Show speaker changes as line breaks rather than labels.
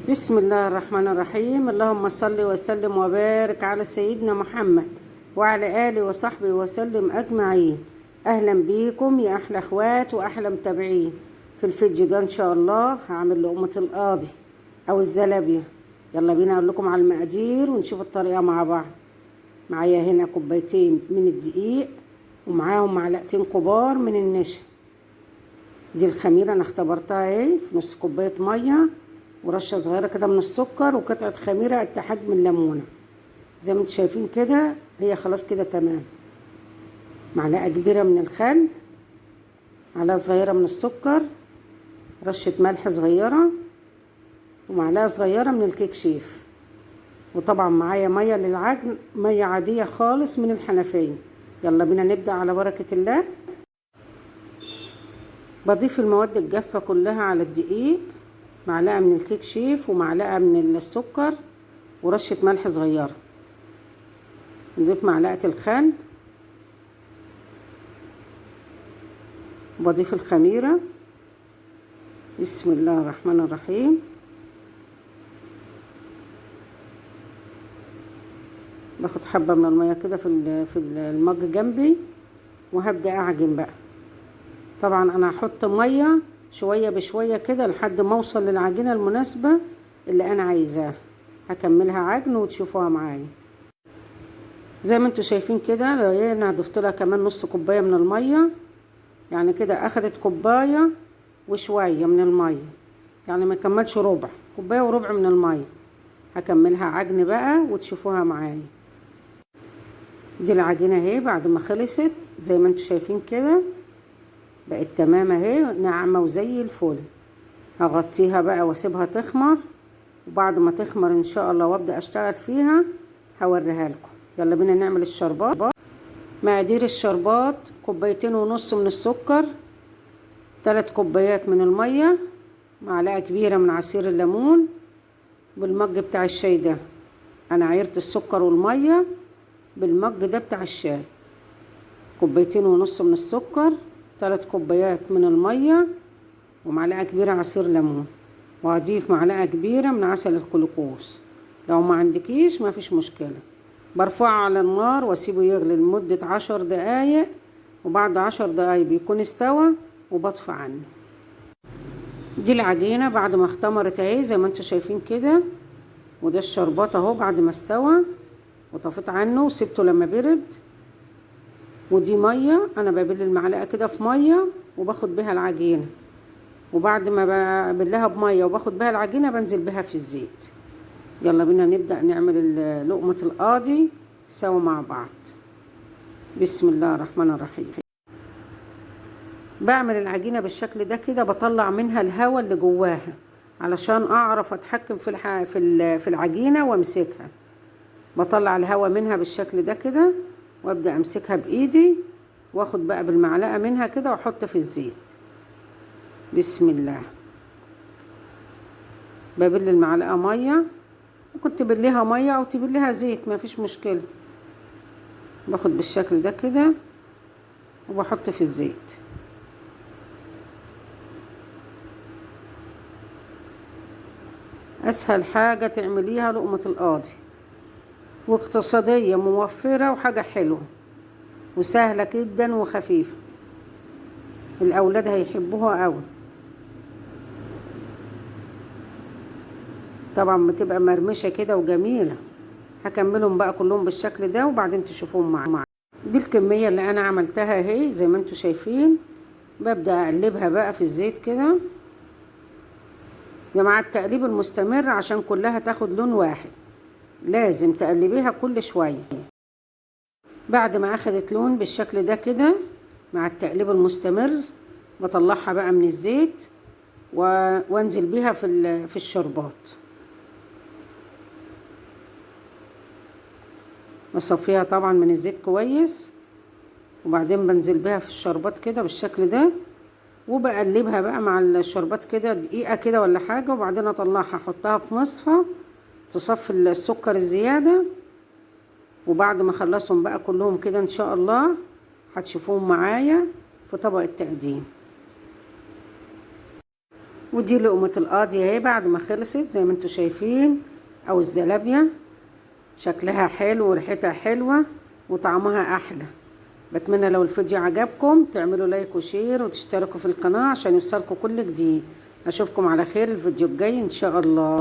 بسم الله الرحمن الرحيم. اللهم صل وسلم وبارك على سيدنا محمد وعلى آله وصحبه وسلم أجمعين. أهلا بيكم يا أحلى أخوات وأحلى متابعين. في الفيديو ده إن شاء الله هعمل لقمة القاضي أو الزلابية. يلا بينا أقول لكم على المقادير ونشوف الطريقة مع بعض. معايا هنا كوبايتين من الدقيق ومعاهم معلقتين كبار من النشا. دي الخميرة أنا اختبرتها اهي في نص كوباية مية ورشة صغيرة كده من السكر وقطعة خميرة قد حجم الليمونة. زي ما انتم شايفين كده هي خلاص كده تمام. معلقة كبيرة من الخل، معلقة صغيرة من السكر، رشة ملح صغيرة، ومعلقة صغيرة من الكيك شيف. وطبعا معايا مية للعجن، مية عادية خالص من الحنفية. يلا بينا نبدأ على بركة الله. بضيف المواد الجافة كلها على الدقيق، معلقة من الكيك شيف ومعلقة من السكر ورشة ملح صغيرة. نضيف معلقة الخل، وبضيف الخميرة. بسم الله الرحمن الرحيم. باخد حبة من المية كده في المج جنبي وهبدأ أعجن بقى. طبعا أنا هحط مية شوية بشوية كده لحد ما اوصل للعجينة المناسبة اللي انا عايزاها. هكملها عجن وتشوفوها معايا. زي ما انتوا شايفين كده انا ضفت لها كمان نص كوباية من المية، يعني كده اخدت كوباية وشوية من المية، يعني ما كملش ربع كوباية وربع من المية. هكملها عجن بقى وتشوفوها معايا. دي العجينة اهي بعد ما خلصت زي ما انتوا شايفين كده بقت تمام اهي، ناعمة وزي الفل. هغطيها بقى واسيبها تخمر، وبعد ما تخمر ان شاء الله وابدا اشتغل فيها هوريها لكم. يلا بينا نعمل الشربات. مقادير الشربات: كوبايتين ونص من السكر، 3 كوبايات من المية، معلقة كبيرة من عصير الليمون بالمج بتاع الشاي ده. انا عايرت السكر والمية بالمج ده بتاع الشاي. كوبايتين ونص من السكر، 3 كوبايات من المية، ومعلقة كبيرة عصير ليمون، وهضيف معلقة كبيرة من عسل الجلوكوز. لو ما عندكيش ما فيش مشكلة. برفعه على النار واسيبه يغلي لمدة 10 دقايق، وبعد 10 دقايق بيكون استوى وبطفي عنه. دي العجينة بعد ما اختمرت اهي زي ما انتوا شايفين كده، وده الشربات اهو بعد ما استوى وطفيت عنه وسبته لما برد. ودي مية، انا ببل المعلقة كده في مية وباخد بيها العجينة، وبعد ما ببلها بميه وباخد بيها العجينة بنزل بيها في الزيت. يلا بينا نبدا نعمل لقمة القاضي سوا مع بعض. بسم الله الرحمن الرحيم. بعمل العجينة بالشكل ده كده، بطلع منها الهواء اللي جواها علشان اعرف اتحكم في العجينة وامسكها. بطلع الهواء منها بالشكل ده كده وابدا امسكها بايدي، واخد بقى بالمعلقه منها كده واحط في الزيت. بسم الله. ببل المعلقة مية، ممكن تبليها مية او تبليها زيت ما فيش مشكلة. باخد بالشكل ده كده وبحط في الزيت. اسهل حاجة تعمليها لقمة القاضي، واقتصادية موفرة وحاجة حلوة وسهلة جدا وخفيفة. الأولاد هيحبوها قوي. طبعا بتبقى مرمشة كده وجميلة. هكملهم بقى كلهم بالشكل ده وبعدين تشوفوهم معايا. دي الكمية اللي أنا عملتها اهي زي ما انتوا شايفين. ببدأ أقلبها بقى في الزيت كده يا جماعة. التقليب المستمر عشان كلها تاخد لون واحد، لازم تقلبيها كل شوية. بعد ما اخدت لون بالشكل ده كده مع التقليب المستمر، بطلعها بقى من الزيت وانزل بيها في الشربات. بصفيها طبعا من الزيت كويس، وبعدين بنزل بيها في الشربات كده بالشكل ده، وبقلبها بقى مع الشربات كده دقيقة كده ولا حاجة، وبعدين اطلعها احطها في مصفى تصفي السكر الزيادة. وبعد ما اخلصهم بقى كلهم كده ان شاء الله هتشوفوهم معايا في طبق التقديم. ودي لقمة القاضية اهي بعد ما خلصت زي ما انتوا شايفين، او الزلابية شكلها حلو وريحتها حلوة وطعمها احلى. بتمنى لو الفيديو عجبكم تعملوا like و share وتشتركوا في القناة عشان يوصلكم كل جديد. اشوفكم على خير الفيديو الجاي ان شاء الله.